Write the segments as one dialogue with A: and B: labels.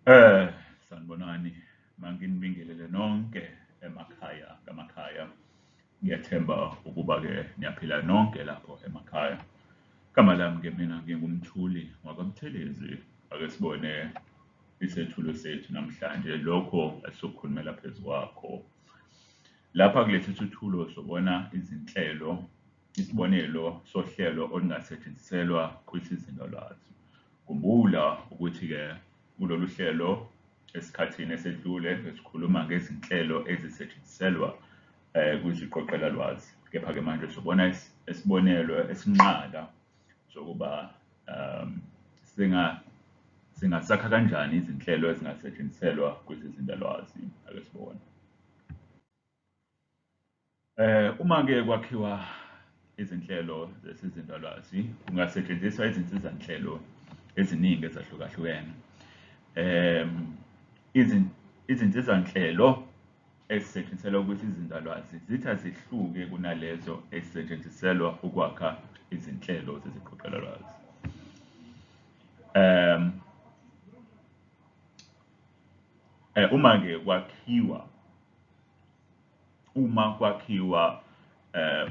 A: Sanibonani, manginibingelele nonke emakhaya ngamakhaya. Ngiyathemba ukuba-ke niyaphila nonke lapho emakhaya. Igama lami-ke mina nginguMthuli wakwaButhelezi. Ake sibone isethulo sethu namhlanje, lokho esizokhulumela phezu kwakho. Lapha kulesi sethulo sobona izinhlelo, isibonelo sohlelo olungasetshenziselwa kwisizindalwazi. Khumbula ukuthi-ke kulolu hlelo esikhathini esedlule besikhuluma ngezinhlelo ezisetshenziselwa kwiziqoqelalwazi. Kepha-ke manje sobona isibonelo esinqala sokuba singasakha kanjani izinhlelo ezingasetshenziselwa kwisizindalwazi. Ake sibone. Uma-ke kwakhiwa izinhlelo zesizindalwazi, kungasetshenziswa izinsizanhlelo eziningi ezahlukahlukene. Izinsizanhlelo ezisetshenziselwa kwisizindalwazi zithi azihluke kunalezo ezisetshenziselwa ukwakha izinhlelo zeziqoqelolwazi. Uma-ke kwakhiwa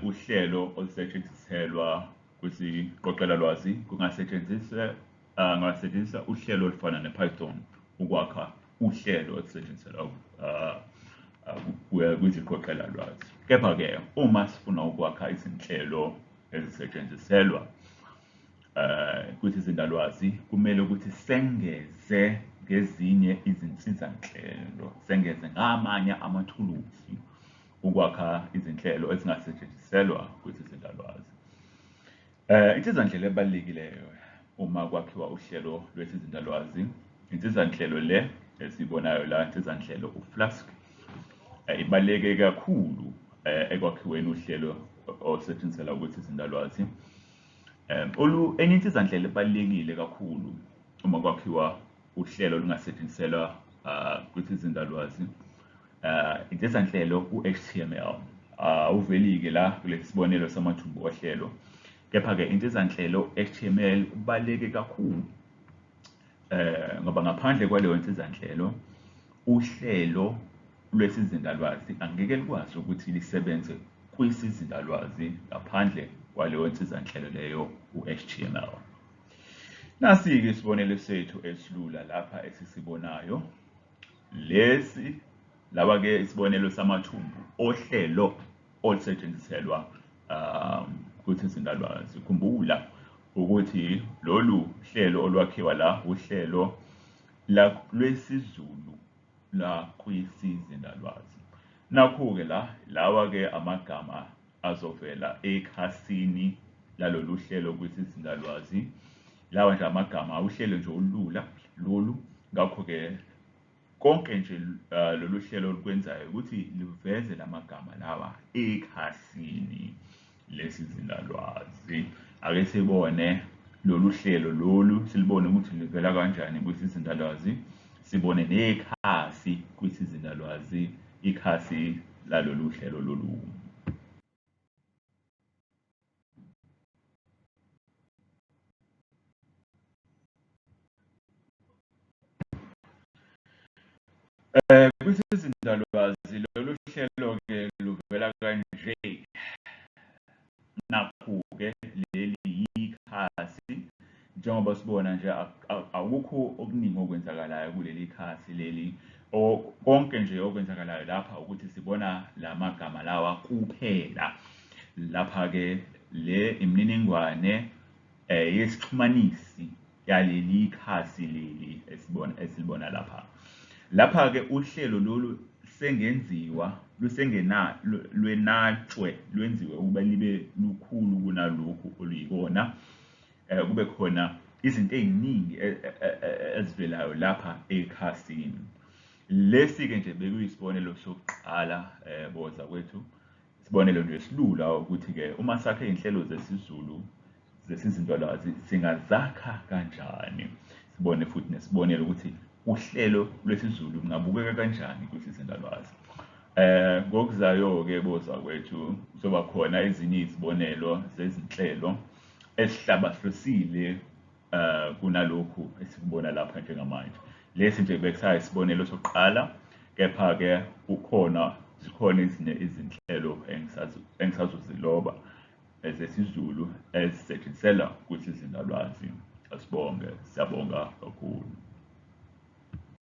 A: uhlelo olusetshenziselwa kwisiqoqelalwazi, kungasetshenziswa uhlelo olufana ne-Python ukwakha uhlelo olusetshenziselwa kwiziqoqelalwazi. Kepha-ke uma sifuna ukwakha izinhlelo ezisetshenziselwa kwisizindalwazi, kumele ukuthi sengeze ngezinye izinsizanhlelo, sengeze ngamanye amathuluzi ukwakha izinhlelo ezingasetshenziselwa kwisizindalwazi. Insizanhlelo ebalulekileyo uma kwakhiwa uhlelo lwesizindalwazi, insizanhlelo le esiyibonayo la, insizanhlelo uFlask, ibaluleke kakhulu ekwakhiweni uhlelo osetshenziselwa kwisizindalwazi. Enye insizanhlelo ebalulekile kakhulu uma kwakhiwa uhlelo olungasetshenziselwa kwisizindalwazi, insizanhlelo u-HTML. Awuveli-ke la kulesi sibonelo samathumbu ohlelo, kepha-ke insizanhlelo HTML kubaluleke kakhulu ngoba ngaphandle kwaleyo nsizanhlelo uhlelo lwesizindalwazi angeke likwazi ukuthi lisebenze kwisizindalwazi ngaphandle kwaleyo nsizanhlelo leyo u-HTML. Nasi-ke isibonelo sethu esilula lapha esisibonayo. Lesi lawa-ke isibonelo samathumbu ohlelo olusetshenziselwa kwisizindalwazi. Khumbula ukuthi lolu hlelo olwakhiwa la uhlelo lwesiZulu la kwisizindalwazi. Nakhu-ke la, lawa-ke amagama azovela ekhasini lalolu hlelo kwisizindalwazi. Lawa nje amagama uhlelo nje olula lolu, ngakho-ke konke nje lolu hlelo olukwenzayo ukuthi luveze lamagama lawa ekhasini lesizindalwazi. Ake sibone lolu hlelo lolu, silibone ukuthi livela kanjani kwisizindalwazi, sibone nekhasi kwisizindalwazi, ikhasi lalolu hlelo lolu. Kwisizindalwazi lolu hlelo-ke luvela kanje. Nakhu-ke leli yikhasi, njengoba sibona nje akukho okuningi okwenzakalayo kuleli khasi leli. Konke nje okwenzakalayo lapha ukuthi sibona la magama lawa kuphela. Lapha-ke le imininingwane yesixhumanisi yaleli khasi leli esibona esilibona lapha. Lapha-ke uhlelo lolu sengenziwa lusengena lwenatshwe lwenziwe ukuba libe lukhulu kunalokhu oluyikona. Kube khona izinto ey'ningi ezivelayo lapha ekhasini. Lesi-ke nje bekuyisibonelo sokuqala boza kwethu. Isibonelo nje esilula ukuthi-ke uma sakhe iy'nhlelo zesiZulu zesizindalwazi singazakha kanjani. Sibone futhi nesibonelo ukuthi uhlelo lwesiZulu lungabukeka kanjani kwisizindalwazi. Ngokuzayo-ke bozakwethu kuzoba khona ezinye izibonelo zezinhlelo ezihlabahlosile kunalokhu esikubona lapha njengamanje. Lesi nje bekusayisibonelo sokuqala, kepha-ke kukhona zikhona ezinye izinhlelo engisazoziloba zesiZulu ezisetshenziselwa kwisizinda lwazi. Asibonge, siyabonga kakhulu.